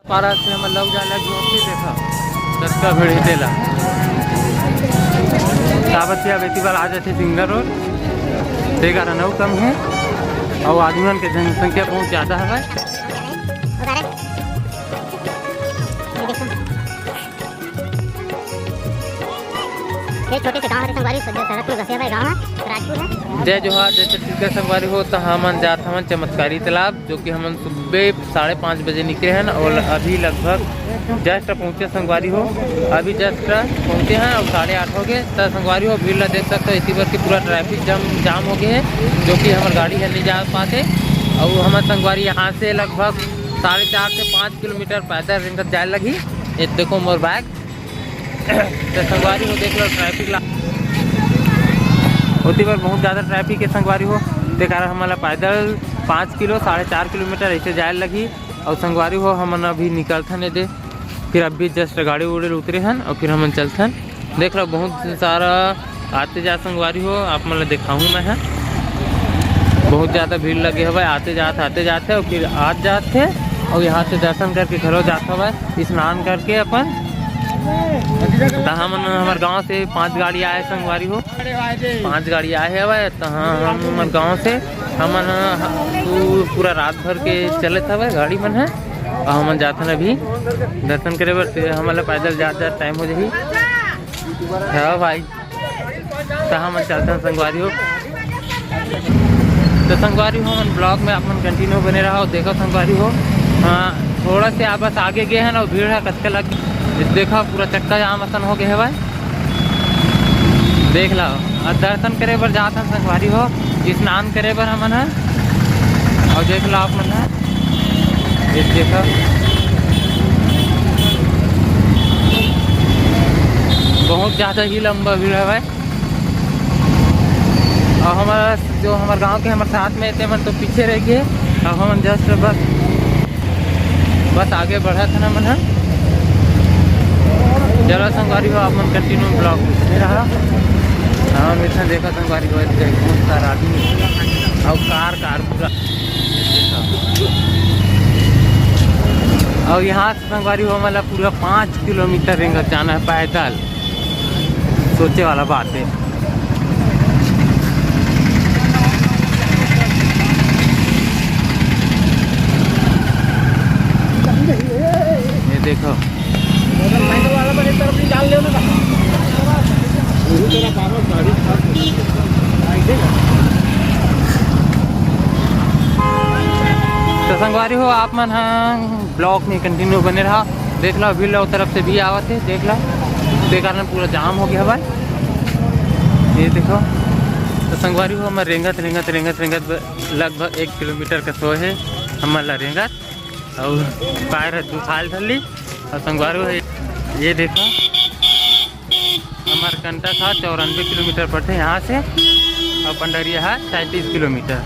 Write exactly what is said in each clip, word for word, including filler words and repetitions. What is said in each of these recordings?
पारा से हमन लग जाए लगी होती, देखा कतका भीड़ हे तेला। काबर से अब एती बार आ जाथे सिंगल रोड, ते कारण अउ कम हे, अउ आदमी मन के जनसंख्या बहुत ज्यादा हवय। ये छोटे से गांव हरे संगवारी, सड़क में बसे हवय गांव ह, राजपुर हे। जय जोहार, जय छत्तीसगढ़ संगवारी हो। तो हमन जात हवन चमत्कारी तालाब, जो कि हमन सुबह साढ़े पाँच बजे निकले हन और अभी लगभग just पहुँचे संगवारी हो, अभी just पहुँचे हन और साढ़े आठ हो गए। तो संगवारी हो, भीड़ ला देख सकते हो, एती बर के पूरा ट्रैफिक जाम, जाम हो गए हे, जो कि हमर गाड़ी है नहीं जा पाते। और हमर संगवारी यहाँ से लगभग साढ़े चार से पाँच किलोमीटर पैदल रेंगत जाए लगी। ये देखो मोर बैग। तो संगवारी हो, देख लो ट्रैफिक ला, ओती बर बहुत ज़्यादा ट्रैफिक हे संगवारी हो। ते कारण हमन ला पैदल पाँच किलो, साढ़े चार किलोमीटर ऐसे जाए लगी। और संगवारी हो, हमन अभी निकलथन एदे, फिर अभी just गाड़ी उड़े उतरे हन और फिर हमन चलथन। देख लो बहुत सारा आते जात संगवारी हो, आप मन ला देखाहूँ मैं ह। बहुत ज्यादा भीड़ लगे हवय, आते जात, आते जात हे, और फिर आत जात हे, और यहाँ से दर्शन करके घरो जात हवय, स्नान करके अपन। त हमन हमर गांव से पांच गाड़ी आए संगवारी हो, पांच गाड़ी आए हवय। त हाँ, हम हमर गांव से हमन ह-, पू-, पूरा रात भर के चलत हवय गाड़ी मन ह, और हमन जाथन अभी दर्शन करे बर। ते हमन ला पैदल जात जात टाइम हो जाही। हाँ भाई। त हमन चलथन संगवारी हो। तो संगवारी हो, हमन ब्लॉग में अपन कंटिन्यू बने रहा। देखो संगवारी हो, हाँ, थोड़ा से आप बस आगे गए हैं ना, भीड़ है कतका लग, देखो पूरा चक्का जाम असन हो गए है भाई। देख लो, और दर्शन करे बर जात हन संगवारी हो, स्नान करे बर हमन ह। और देख लो आप मन ह, ये देखो, बहुत ज्यादा ही लंबा भीड़ है भाई। और हमारा जो हमारे गांव के हमारे साथ में थे, मन तो पीछे रह गए। अब हम just बस, बस आगे बढ़त है ना मन ह। चलो संगवारी हो, आप मन कंटिन्यू ब्लॉग में बने रहा। हम इतना देखा संगवारी हो, इतने बहुत सारा आदमी और कार, कार पूरा। और यहाँ से संगवारी हो, मतलब पूरा पाँच किलोमीटर रेंगत जाना है पैदल। सोचे वाला बात है। ये देखो, तो संगवारी हो, आप मन ह ब्लॉग में कंटिन्यू बने रहा। देख लो, अभी लो तरफ से भी आवत है, देख लो, ते कारण पूरा जाम हो गया हवय। ये देखो, तो संगवारी हो, हमर रेंगत, रेंगत, रेंगत, रेंगत ब-, लगभग एक किलोमीटर का सो है हमर ला रेंगत, और पैर दुखाल धरली। और संगवारी हो, ये देखो, हमर कंटक ह चौरानबे किलोमीटर पड़थे यहाँ से, और पंडरिया ह सैंतीस किलोमीटर।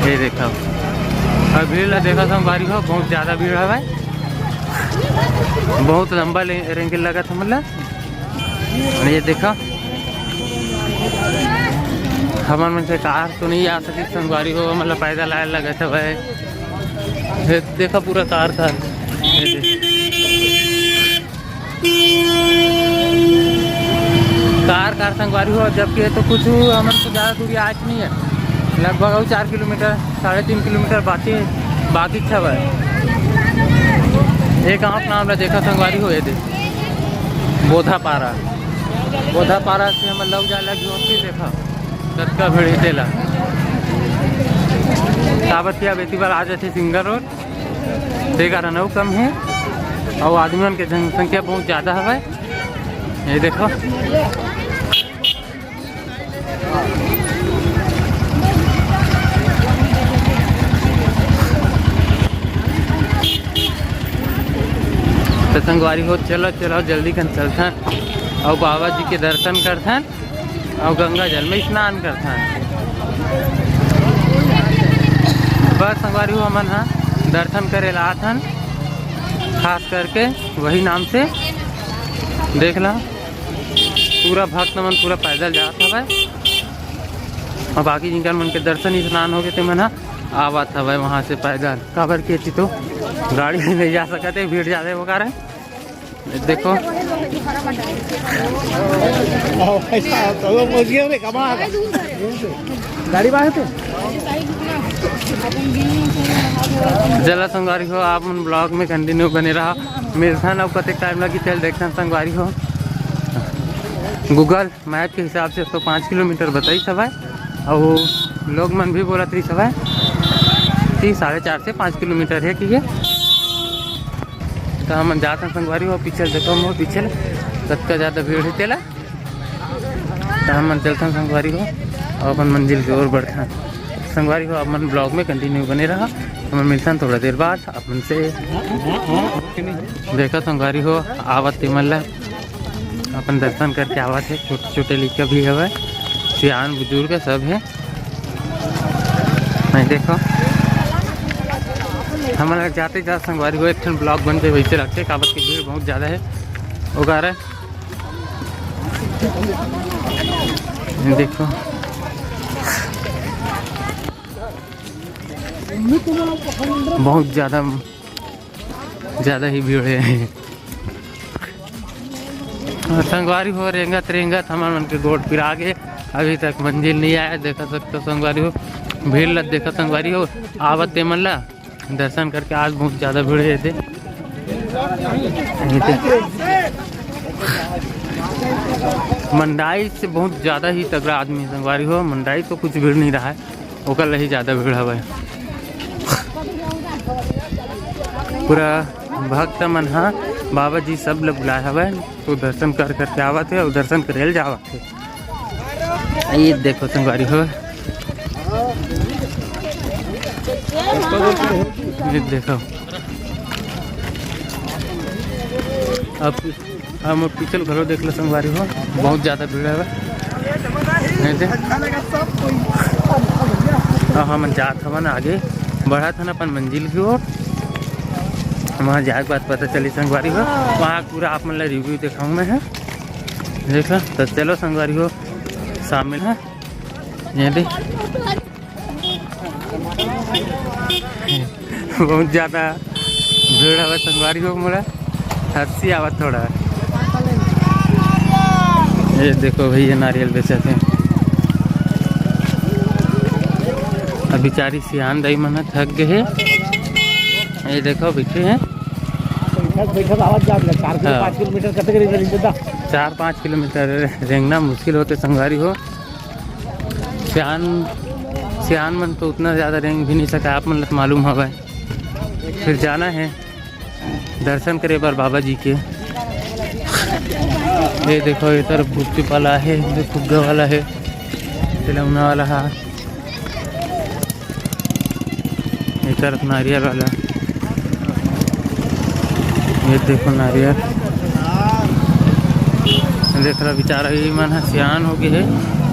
ये देखो, और भीड़ ला देखो संगवारी हो, बहुत ज़्यादा भीड़ हवय, बहुत लंबा ले-, रेंगे लगत हमन ला। और ये देखो, हमन मन से कार तो नहीं आ सकिस संगवारी हो, हमन ला पैदल आए लगत हवय। ये देखो पूरा कार, कार, ये देखो। कार, कार संगवारी हो, जबकि ये तो कुछ हमन से ज़्यादा दूरी आज नहीं है, लगभग अउ चार किलोमीटर, साढ़े तीन किलोमीटर बाकी, बाकी हवय। ये गाँव के नाम ला देखा संगवारी हो, ये दे बोधा पारा, बोधा पारा से हमन लग जाए लगी होती, देखा कतका भीड़ हे तेला। काबर कि अब एती बार आ जाथे सिंगल रोड, ते कारण अउ कम हे, अउ आदमी मन के जनसंख्या बहुत ज्यादा हवय। ये देखो, तो संगवारी हो, चलो चलो, जल्दी कन चलथन अउ बाबा जी के दर्शन करथन। अउ गंगा जल में स्नान करथन। बस संगवारी हो, हमन ह दर्शन करे ला आथन, खास करके वही नाम से। देख ला, पूरा भक्त मन पूरा पैदल जात हवय, अउ बाकी जिनकर मन के दर्शन स्नान हो गए, ते मन ह आवत हवय वहां से पैदल। काबर के एती तो गाड़ी नहीं जा सकते, भीड़ ज्यादा है वो कारण। देखो, गाड़ी बाहर थे। चला संगवारी हो, आप मन vlog में continue बने रहा। मिलथन अब कतेक time लगी, चल देखथन संगवारी हो। Google Map के हिसाब से तो पाँच किलोमीटर बताइस हवय, अउ लोग मन भी बोलत रहिस हवय कि साढ़े चार से पाँच किलोमीटर हे कि ये। तो हमन जात हन संगवारी हो, पीछे देखो मोर पीछे ले कतका ज्यादा भीड़ हे तेला। तो हमन चलथन संगवारी हो, अउ अपन मंजिल के ओर बढ़थन। संगवारी हो, आप मन vlog में continue बने रहा, हमन मिलथन थोड़ा देर बाद अपन से। देखा संगवारी हो, आवत तेमन ला अपन दर्शन करके आवत हे। छोटे छोटे लइका भी हवय, सियान बुजुर्ग सब हे। नहीं देखो, हमन ला जाते जात संगवारी हो एक ठन vlog बन जाए, वैसे लगथे, काबर की भीड़ बहुत ज्यादा हे। ओगारा देखो, बहुत ज्यादा, ज्यादा ही भीड़ हे। संगवारी हो, रेंगत रेंगत हमर मन के गोड़ पिरा गे, अभी तक मंजिल नहीं आया। देखा सकता संगवारी हो, भीड़ ला देखा संगवारी हो, आवत ते मन ला दर्शन करके आज बहुत ज्यादा भीड़ हे एदे। मंडाई से बहुत ज्यादा ही तगड़ा आदमी हे संगवारी हो, मंडाई तो कुछ भीड़ नहीं रहा है, ओकर ले ही ज्यादा भीड़ हवय। पूरा भक्त मन ह बाबा जी सब ल बुलाए हवय, तो दर्शन कर करके आवत हे अउ दर्शन करे ल जावत हे। ये देखो संगवारी हो, ये देखो, अब, अब मोर पीछे घलो देख लो संगवारी हो, बहुत ज्यादा भीड़ हवय। नहीं दे। अब हमन जात हवन आगे, बढ़त हन अपन मंजिल की ओर। वहाँ जाए के बाद पता चली संगवारी हो, वहाँ पूरा आप मन ला review दिखाऊँ मैं ह। देख लो, तो चलो संगवारी हो, शामिल है। ये दे। बहुत ज्यादा भीड़ हवय संगवारी हो, मोला हंसी आवत थोड़ा। ये देखो भैया, नारियल बेचत हे। अब बेचारी सियान दाई मन ह थक गए हे। ये देखो, बैठे हैं। बैठत, बैठत आवत जात ले, चार किलो, हाँ। पाँच किलोमीटर कते करीब रेंगथे दा? चार पाँच किलोमीटर रेंगना मुश्किल होथे संगवारी हो। सियान, सियान मन तो उतना ज्यादा रेंग भी नहीं सका, आप मन ल तो मालूम हवय। फिर जाना है दर्शन करे बर बाबा जी के। ये देखो, ये तरफ गुपचुप वाला है, ये फुग्गा वाला है, खिलौना वाला है। ये तरफ नारियल वाला, ये देखो नारियल। देख रहा बेचारा, ये मन ह सियान हो गए है,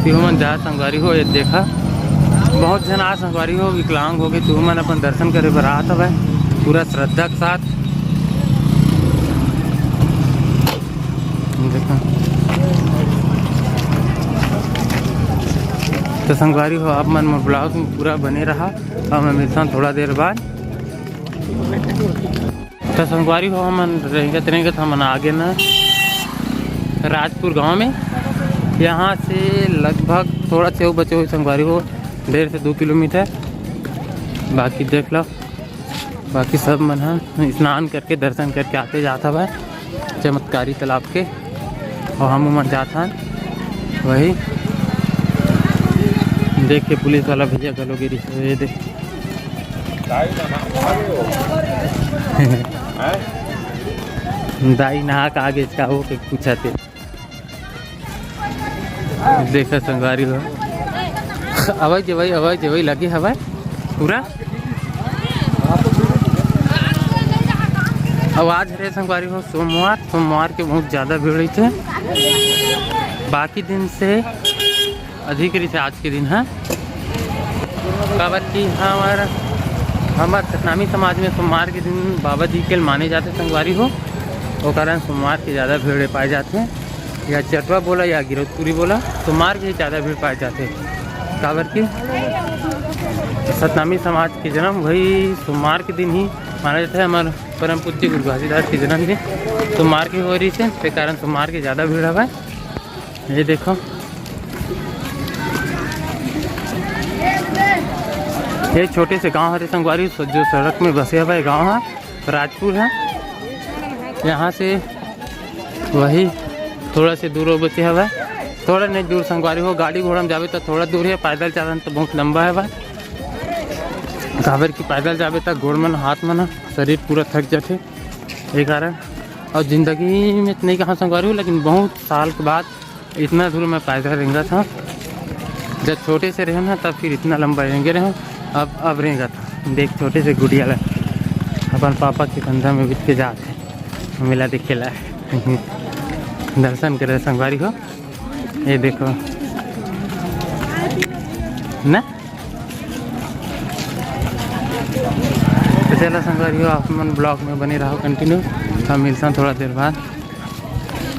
तेहू मन जा संगवारी हो। ये देखा, बहुत झन आ संगवारी हो, विकलांग हो गए, तेहू मन अपन दर्शन करे बर आत हवय पूरा श्रद्धा के साथ। देखो। तो संगवारी हो, आप मन मोर vlog में पूरा बने रहा, और मैं मिलता हूँ थोड़ा देर बाद। तो संगवारी हो, हमन रेंगत रेंगत हमन आगे न राजपुर गांव में। यहाँ से लगभग थोड़ा से बचे हुए संगवारी हो, डेढ़ से दो किलोमीटर। बाकी देख लो, बाकी सब मन ह स्नान करके, दर्शन करके आते जात हवय चमत्कारी तालाब के। और हम मन जात हन वही देख के, पुलिस वाला भैया घलो गिरी। ये दे। दाई नहा के आगे का हो के पूछा थे। देखा संगवारी हो, अवय जवय, अवय जवय लगे हवय पूरा। अब आज हरे संगवारी हो सोमवार, सोमवार के बहुत ज्यादा भीड़ रहिथे, बाकी दिन से अधिक रहिथे आज के दिन ह। काबर कि हमर, हमर सतनामी समाज में सोमवार के दिन बाबा जी के माने जाथे संगवारी हो, ओ कारण सोमवार के ज्यादा भीड़ पाए जाथे। या चटवा बोला या गिरौदपुरी बोला, सोमवार के ज्यादा भीड़ पाए जाथे, काबर कि सतनामी समाज के जन्म वही सोमवार के दिन ही माना जाथे हमर परम पूज्य गुरु घासीदास के जन्मदिन, तो मार के हो रही से, ते कारण तो मार के ज़्यादा भीड़ हवय। ये देखो, ये छोटे से गांव हरे संगवारी, जो सड़क में बसे हवय गांव है, राजपुर है। यहाँ से वही थोड़ा से दूर हो बचे हवय, थोड़ा नहीं दूर संगवारी हो, गाड़ी घोड़ा में जाबे तो थोड़ा दूर है, पैदल चलन तो बहुत लंबा है भाई। काबर कि पैदल जाबे त गोड़ मन हाथ मन ह, शरीर पूरा थक जाथे, ये कारण। और जिंदगी में तो नहीं कहा संगवारी हो, लेकिन बहुत साल के बाद इतना दूर मैं पैदल रेंगत हंव। जब छोटे से रहे ना, तब फिर इतना लंबा रेंगे रहे, अब अब रेंगत हंव। देख, छोटे से गुड़िया ला अपन पापा के कंधा में बिठ के जात हे मेला देखे ला। दर्शन करे संगवारी हो, ये देखो ना। तो चला संगवारी हो, आप मन ब्लॉग में बने रहो कंटिन्यू। हम मिलता थोड़ा देर बाद।